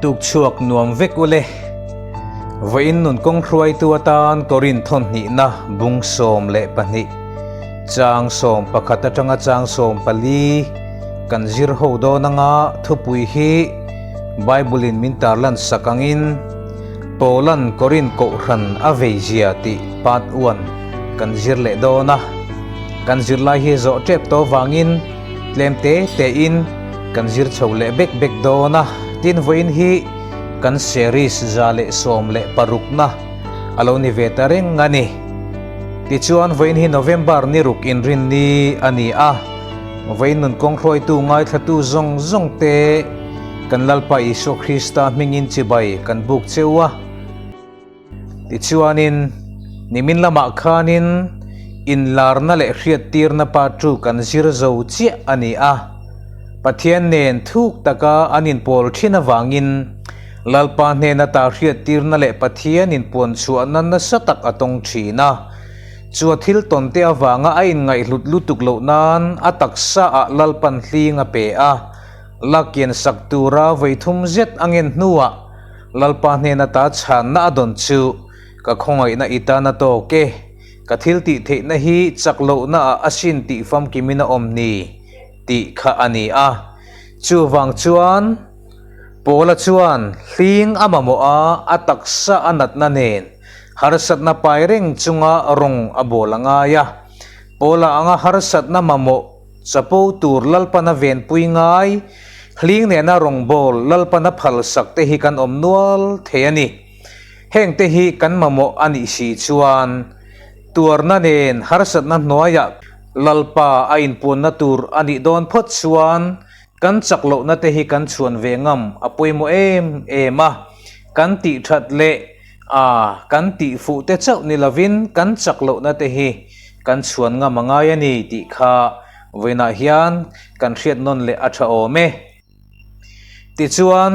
Tuk chhuak nuam vek ule. Vawiin nun kawng hruaitu atan Korin thawn hnihna bung 12 chang 11 atanga chang 14 kan zir ho dawn anga thupui hi Bible in min tarlan sak angin Paula'n Korin kohhran a vei zia tih part one kan zir leh dawn a. Kan zirlai hi zawh tep tawh vangin tlem te tein kan zir chho leh bek bek dawn a. Tin vawiin hi kan series 116na a lo ni ve ta reng a ni. Tichuan vawiin hi November ni ruk inrinni a ni a. Vawiin nun kawng hruaitu ngaithlatu zawng zawng te kan Lalpa Isua Krista hmingin chibai kan buk cheu a. Tichuanin, nimin lamah khanin inlarna leh hriattirna pa chu kan zir zo chiah a ni a. Pathian nen thuk taka an inpawl thin avangin Lalpa hnena ta hriattirna leh Pathian inpuan chhuahna nasa tak a tawng thin a. Chu a thil tawn te avanga a inngaihhlut lutuk loh nan a taksa ah Lalpan hling a pe a, lakian sak tura vawi thum zet a ngen hnuah Lalpa hnena ta chhanna a dawn chu ka khawngaihna i tan a tawk e, ka thil tih theihna hi chak lohna ah a sin tih famkimin a awm ni tih kha a ni a. Chuvang chuan Paula chuan hling a mamawh a, a taksa a natna nen Harsatna pai reng chunga rawng a bawl a ngai a. Paula anga harsatna mamawh chapo tur Lalpana venpui ngai, hling nena rawng bawl Lalpana phalsak te hi kan awm nual thei a ni. Heng te hi kan mamawh a nih si chuan tuarna nen harsatna hnuaiah Lalpa a inpuanna tur a nih dawn phawt chuan kan chak lohna te hi kan chhuan ve ngam a pawimawh em em a. Kan tih that leh A, kan tih fuh te chauh ni lovin kan chak lohna te hi kan chhuan ngam a ngai a ni tih kha vawiinah hian kan hriat nawn leh a tha awm e. Tichuan,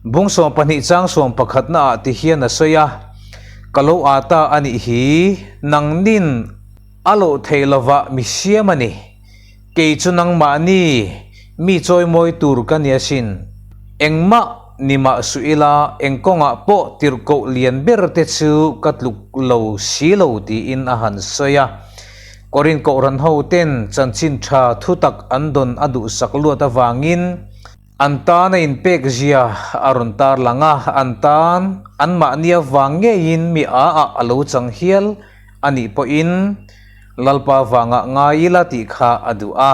bung 12 chang 11 naah ti hian a sawi a, Ka lo aa ta a nih hi, nangnin a loh theih lovah mi siam a ni. Kei chu nangmahni mi chawimawi tur ka ni asin. Engmah ni mah suh ila eng kawngah pawh tirhkoh lian ber te chu ka tluk lo si lo tiin a han sawi a. Korin kohhran ho ten chanchin tha thutak an dawn a duhsak luat avangin an tan a inpek zia a rawn tarlang a, an tan anmahni avang ngeiin mi a ah a lo chang hial a nih pawhin Lalpa vangah ngai ila tih kha a duh a,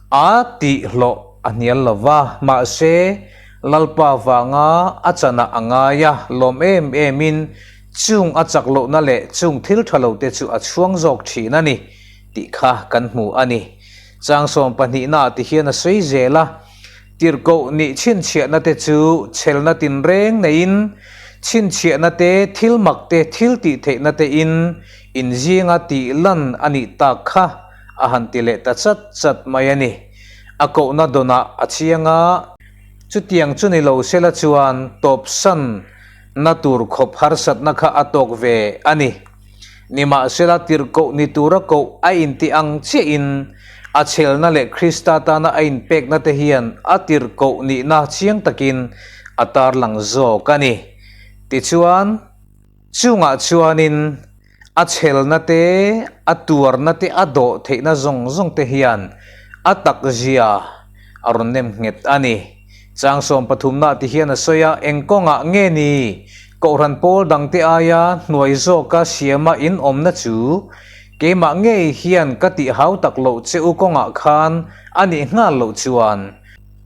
a tih hlawh a hnial lo va, mahse, Lalpa vanga a chanah a ngai a, lawm em emin chung a chak lohna leh chung thil tha lo te chu a chhuang zawk thin a ni tih kha kan hmu a ni. Chang 12 naah ti hian a sawi zel a, Tirhkoh nih chhinchhiahna te chu chhelna tinreng neiin, chhinchhiahna te, thil mak te, thil tih theihna te in inzinga tih lan a nih tak kha a han ti leh ta chat chat mai a ni. A kohna dawnah a chiang a, chutiang chu ni lo sela chuan tawpsan na tur khawp harsatna kha a tawk ve a ni. Nimahsela tirhkoh ni tura koh a intih ang chiahin a chhelna leh Krista tana a inpekna te hian a tirhkoh nihna chiang takin a tarlang zawk a ni. Tichuan, chungah chuanin a chhelna te, a tuarna te, a dawh theihna zawng zawng te hian a takzia a rawn nem nghet a ni. Chang 13 nah ti hian a sawi a, eng kawngah nge ni Kohhran pawl dangte aia hnuai zawka siama in awmna chu keimah ngei hian ka tih hau tak loh che u kawngah khan a nih nghal loh chuan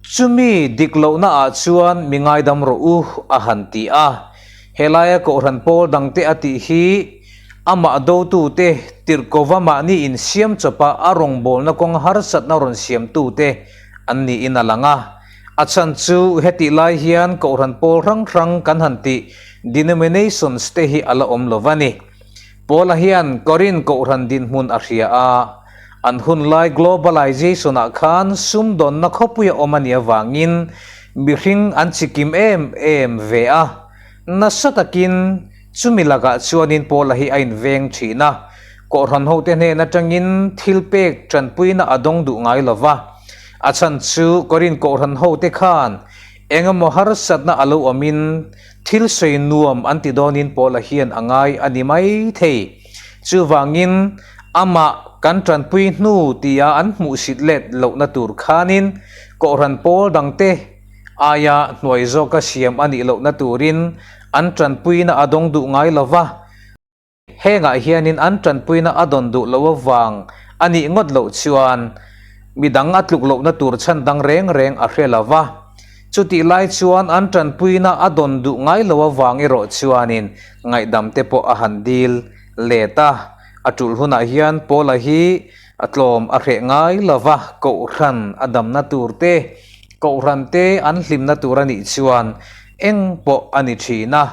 chumi dik lohna ah chuan mi ngaidam rawh u a han ti a. Helaia kohhran pawl dangte a tih hi amah dotute tirhkova mahni insiam chawpa a rawngbawlna kawng harsatna rawn siamtute an niin a lang a. A chhan chu hetih lai hian kohhran pawl hrang hrang kan han tih denominations te hi a la awm lo va ni. Paula hian Korin kohhran dinhmun a hria a, an hun lai globalization ah khan sumdawnna khawpui a awm a nih avangin mihring an chikim em em ve a, nasa takin chumi lakah chuanin Paula hi a inveng thin a, kohhran hote hnen atangin thil pek tanpuina a dawng duh ngai lo va. A chhan chu Korin kohhran hote khan Engemaw harsatna a lo awmin thil sawi nuam an ti dawnin Paula hian a ngai a ni mai thei. Chuvangin amah kan tanpui hnu tia an hmuhsit let lohna tur khanin Kohhran pawl dangte aia hnuai zawka siam a nih lohna turin an tanpuina a dawng duh ngai lo va. Hengah hianin an tanpuina a dawn duh loh avang a nih ngawt loh chuan midang a tluk lohna tur chhan dang reng reng a hre lo va. Chutih lai chuan an tanpuina a dawn duh ngai loh avang erawh chuanin ngaihdam te pawh a han dil let a. A tulh hunah hian Paula hi a tlawm a hreh ngai lo va, kohhran a damna tur te, kohhran te an hlimna tur a nih chuan eng pawh a ni thin a.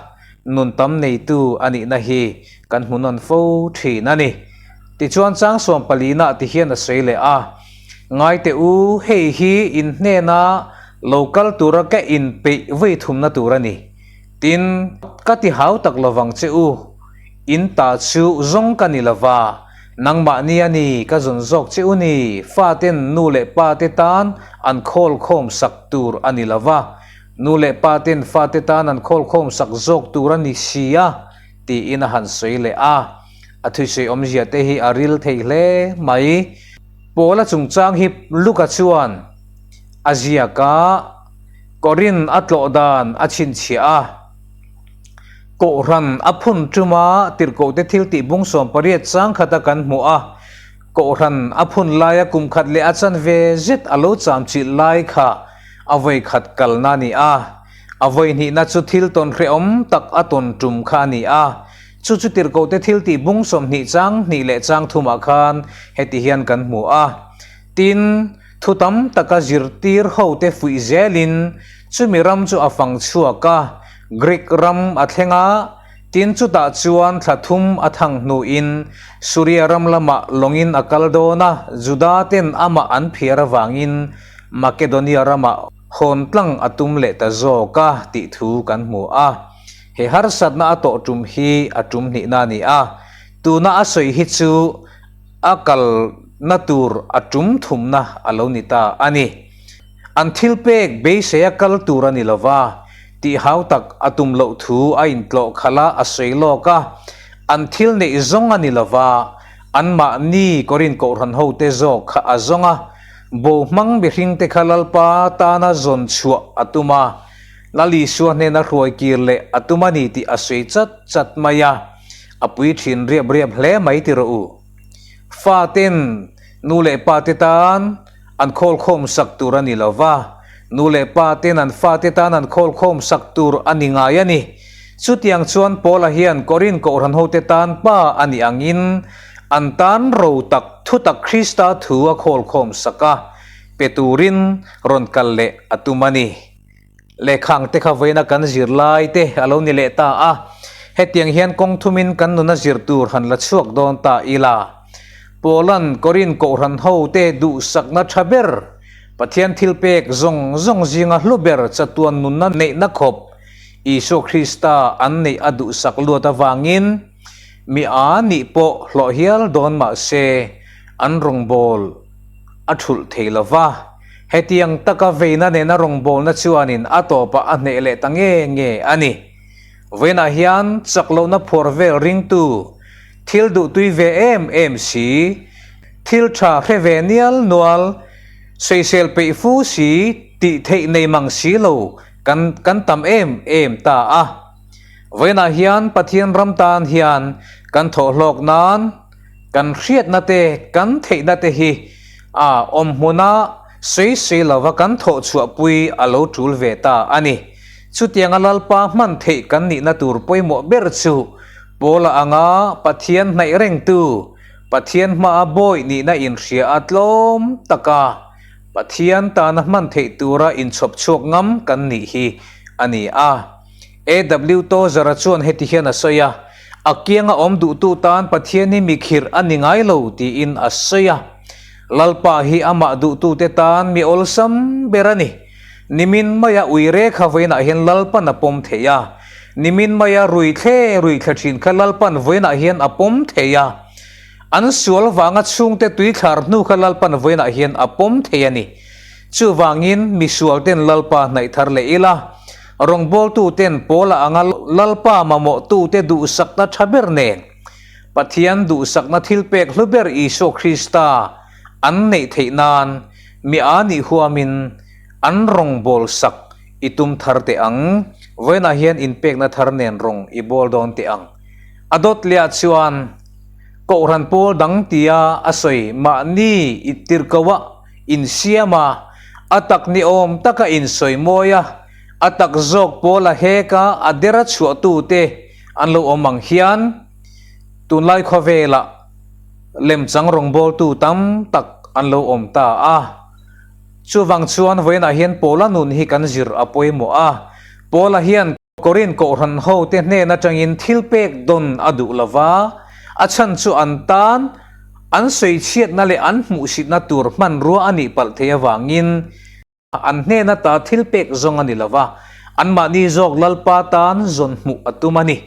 Nun tam neitu a nihna hi kan hmu nawn fo thin a ni. Tichuan chang sawm palina ti hian a sawi leh a, Ngai teh u, hei hi in hnena lo kal tura ka inpeih vawi thumna tur a ni. Tin, ka ti hau tak lovang che u, in ta chu zawng ka ni lova, nangmahni a ni ka zawn zawk che u ni, faten nu leh pate tan an khawl khawm sak tur a ni lova, Nu leh pa ten fate tan an khawlkhawm sak zawk tur a ni si a, tiin a han sawi leh a. A thusawi awmzia te hi a ril thei hle mai. Paula chungchang hi Luka chuan a ziak a, Korin a tlawh dan a chhinchhiah a. Kohhran a phun ṭuma tirhkohte thiltih bung 18 chang khata kan hmuh a, Kohhran a phun laia kum khat leh a chanve zet a lo chamchilh lai kha a vawi khat kalna a ni a, a vawi hnihna chu thil tawn hrehawm tak a tawn tum kha a ni a. Chu chu tirhkohte thil tih bung 20 chang hnih leh chang thumah khan heti hian kan hmu a. Tin, thu tam taka zirtir hote fuih zelin chumi ram chu a fang chhuak a, Greek ram a thleng a, Tin, chutah chuan thla thum a thang hnuin Suria ram lamah lawngin a kal dawn a, Juda ten amah an phiar avangin Makedonia ramah hawn tlang a tum leh ta zawk a tih thu kan hmu a. He harsatna a tawh tum hi a tum hnihna a ni a, tuna a sawi hi chu a kalna tur a tum thumna a lo ni ta a ni. An thilpek beiseia kal tur a ni lo va, tih hau tak a tum loh thu a intlawh khalh a, a sawi lawk a. An thil neih zawng a ni lo va, anmahni Korin Kohhran hote zawk kha a zawng a, bo hmang mihringte kha Lalpa tana zawn chhuah a tum a, Lal Isua hnena hruai kir leh a tum a ni tih a sawi chat chat mai a, a pui thin riap riap hle mai ti rawh u. Faten nu leh pate tan An khawlkhawm sak tur a ni lo va, nu leh pa ten an fate tan an khawlkhawm sak tur a ni ngai a ni. Chutiang chuan Paula hian Korin Kohhran hote tan pa a nih angin an tan ro tak thutak Krista thu a khawlkhawm sak a, pe turin rawn kal leh a tum a ni. Lehkhang te kha vawiina kan zir lai te a lo ni leh ta a, hetiang hian kawng thumin kan nuna zir tur han la chhuak dawn ta ila. Paula'n Korin Kohhran ho te duhsakna tha ber, Pathian thilpek zawng zawng zinga hlu ber chatuan nunna neihna khawp Isua Krista an neih a duhsak luat avangin mi a nih pawh hlawh hial dawn mah se an rawngbâwl a thulh thei lo va. Hetiang taka veina nena rawngbawlna chuanin a tawpah a hneh leh ta nge nge a ni. Vawiinah hian chak lohna phuar vel ringtu, thil duhtui ve em em si, thil tha hre ve nial nual, sawisel peih fu si tih theih nei mang si lo kan kan tam em em ta a. Vawiinah hian Pathian ram tan hian kan thawhhlawk nan, Kan hriatna te, kan theihna te hi a awm hmuna sawi sawi lova kan thawh chhuahpui a lo tul ve ta a ni. Chutianga Lalpa hman theih kan nihna tur pawimawh ber chu Paula anga Pathian hnaih rengtu, Pathian hmaa bawi nihna inhria a tlawm taka Pathian tana hman theih tura inchhawp chhuak ngam kan nih hi a ni a. AW Tozer-a chuan heti hian a sawi a, A kianga awm duhtu tan Pathian hi mi khirh a ni ngai lo tiin a sawi a. Lalpa hi amah duhtute tan mi awlsam ber a ni. Nimin maia ui rek kha vawiinah hian Lalpan a pawm thei a. Nimin maia rui thle rui thla thin kha Lalpan vawiinah hian a pawm thei a. An sual vanga chhungte tui thlar hnu kha Lalpan vawiinah hian a pawm thei a ni. Chuvangin misualten Lalpa hnaih thar leh ila, rawngbawltuten Paula anga Lalpa mamawhtute duhsakna tha ber nen Pathian duhsakna thilpek hlu ber Isua Krista an neih theih nan mi a nih huamin an rawngbawlsak i tum thar teh ang. Vawiinah hian inpekna thar nen rawng i bawl dawn teh ang. A dawt lehah chuan Kohhran pawl dang tia a sawi mahni i tirhkoh insiam a, a tak ni awm taka insawi mawi a, a tak zawk pawl a hek a, a der a chhuahtute an lo awm ang hian tunlai khawvelah lemchang rawngbawltu tam tak an lo awm ta a. Chuvang chuan vawiinah hian Paula nun hi kan zir a pawimawh a, Paula hian Korin kohhran hote hnen atangin thil pek dawn a duh lo va, a chhan chu an tan an sawichhiatna leh an hmuhsitna tur hmanrua a nih palh theih avangin an hnen ata thil pek zawng a ni lo va, anmahni zawk Lalpa tan zawn hmuh a tum a ni.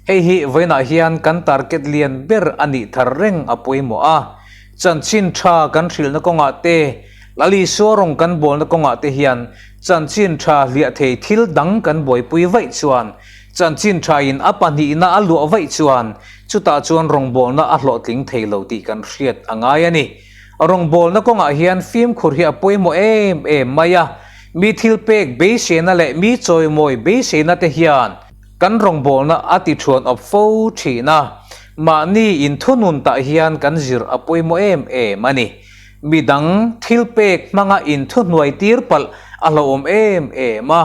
Hei hi vawiinah hian kan target lian ber a nih thar reng a pawimawh a, chanchin tha kan hrilhna kawngah te, Lal Isua rawng kan bawlna kawngah te hian chanchin tha hliah thei thil dang kan buaipui vaih chuan, chanchin tha in a pahnihna a luah vaih chuan chutah chuan rawngbawlna a hlawhtling thei lo tih kan hriat a ngai a ni. Rawngbawlna kawngah hian fimkhur hi a pawimawh em em mai a, mi thilpek beiseina leh mi chawimawi beiseina te hian, Kan rawngbawlna a ti thuan awp fo thin a, mahni inthunun tah hian kan zir a pawimawh em em a ni. Midang thil pek hmanga inthuhnuai tir palh a hlauhawm em em a,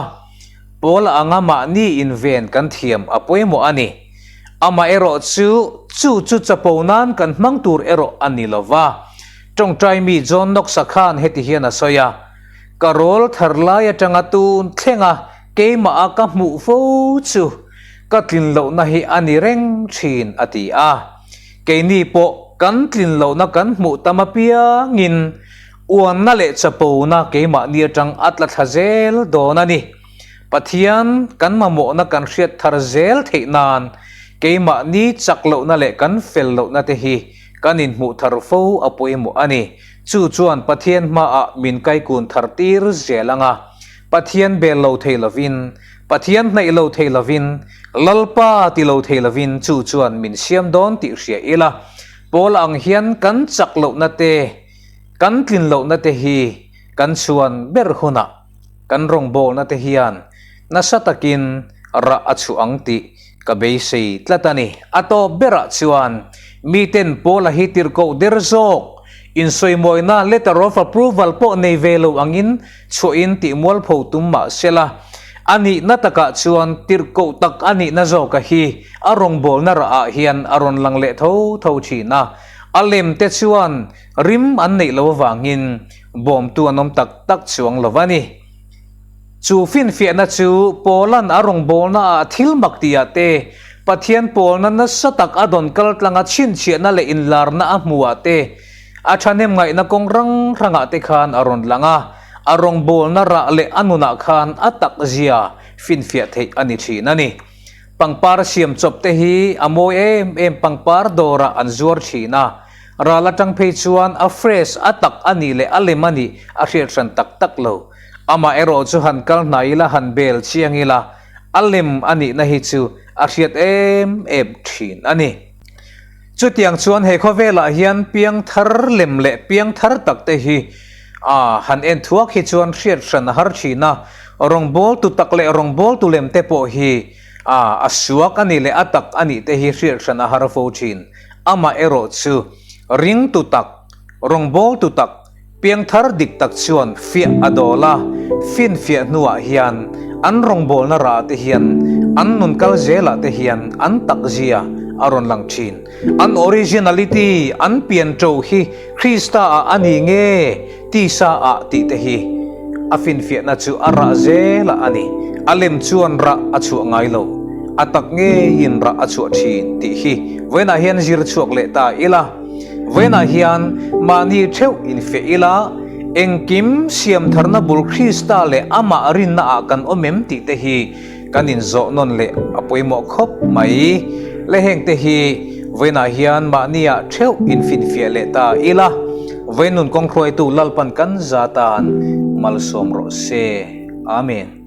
Paula anga mahni inven kan thiam a pawimawh a ni. Amaherawh chu, chu chu chapo nan kan hmang tur erawh a ni lo va. Tawngtai mi John Knox-a khan heti hian a sawi a, Ka rawl thar lai atanga tun thleng a, Keimah a ka hmuh fo chu ka tlin lohna hi a ni reng thin, a ti a. Keini pawh kan tlin lohna kan hmuh tam apiangin uanna leh chapona keimahni atang a tla thla zel dawn a ni. Pathian kan mamawhna kan hriat thar zel theih nan keimahni chak lohna leh kan fel lohna te hi kan inhmuh thar fo a pawimawh a ni. Chu chuan Pathian hmaah min kaikun thar tir zel ang a. Pathian bel lo thei lovin, Pathian hnaih lo thei lovin, Lalpa ti lo thei lovin chu chuan min siam dawn tih hria ila, Paul ang hian kan chak lohna te, kan tlin lohna te hi kan chhuan ber hunah kan rawngbawlna te hian nasa takin rah a chhuah ang tih ka beisei tlat a ni. A tawp berah chuan miten Paula hi tirhkoh der zawk, insawimawina letter of approval pawh nei ve lo angin chhuahin tih mualpho tum mah sela, a nihna takah chuan tirhkoh tak a nihna zawka hi a rawngbawlna rahah hian a rawn lang leh tho tho thin a, a lem te chuan rim an neih lo avangin bawmtu an awm tak tak chuang lo a ni. Chu finfiahna chu Paula'n a rawngbawlnaah thil mak tihah te, Pathian pawlna nasa tak a dawn kal tlanga chhinchhiahna leh inlarna a hmuhah te, a thahnem ngaihna kawng rang hrangah te khan a rawn lang a, a rawngbawlna rah leh a nunah khan a takzia finfiah theih a ni thin a ni. Pangpar siam chawp te hi a mawi em em pangpar dawrah an zuar thin a, ral atang phei chuan a fresh a tak a nih leh a lem a nih a hriat hran tak tak lo. Amah erawh chu han kal hnai ila han bel chiang ila a lem a nihna hi chu a hriat em em thin a ni. Chutiang chuan he khawvelah hian piang thar lem leh piang thar tak te hi a han en thuak hi chuan hriat hran a har thin a, rawngbawltu tak leh rawngbawltu lem te pawh hi a a suak a nih leh a tak a nih te hi hriat hran a har fo thin. Amah erawh chu ringtu tak, rawngbawltu tak, Piangthar dik tak chuan fiah a dawl a, finfiah hnuah hian an rawngbawlna rah te hian an nun kal zelah te hian an takzia a rawn lang thin. An originality, an pian ṭo hi Krista ah a ni nge tisa ah tih te hi a finfiahna chu a rah zelah a ni. A lem chuan rah a chhuah ngai lo, a tak ngeiin rah a chhuah thin tih hi vawiinah hian zir chhuak leh ta ila. Vawiinah hian mahni theuh infiah ila, engkim siam tharna bul Krista leh amah rinnaah kan awm em tih te hi kan inzawh nawn leh a pawimawh khawp mai. Le heng te hi vawiinah hian mahniah theuh infinfiah leh ta ila. Vawiin nun kawng hruaitu Lalpan kan za tan malsawm rawh se. Amen.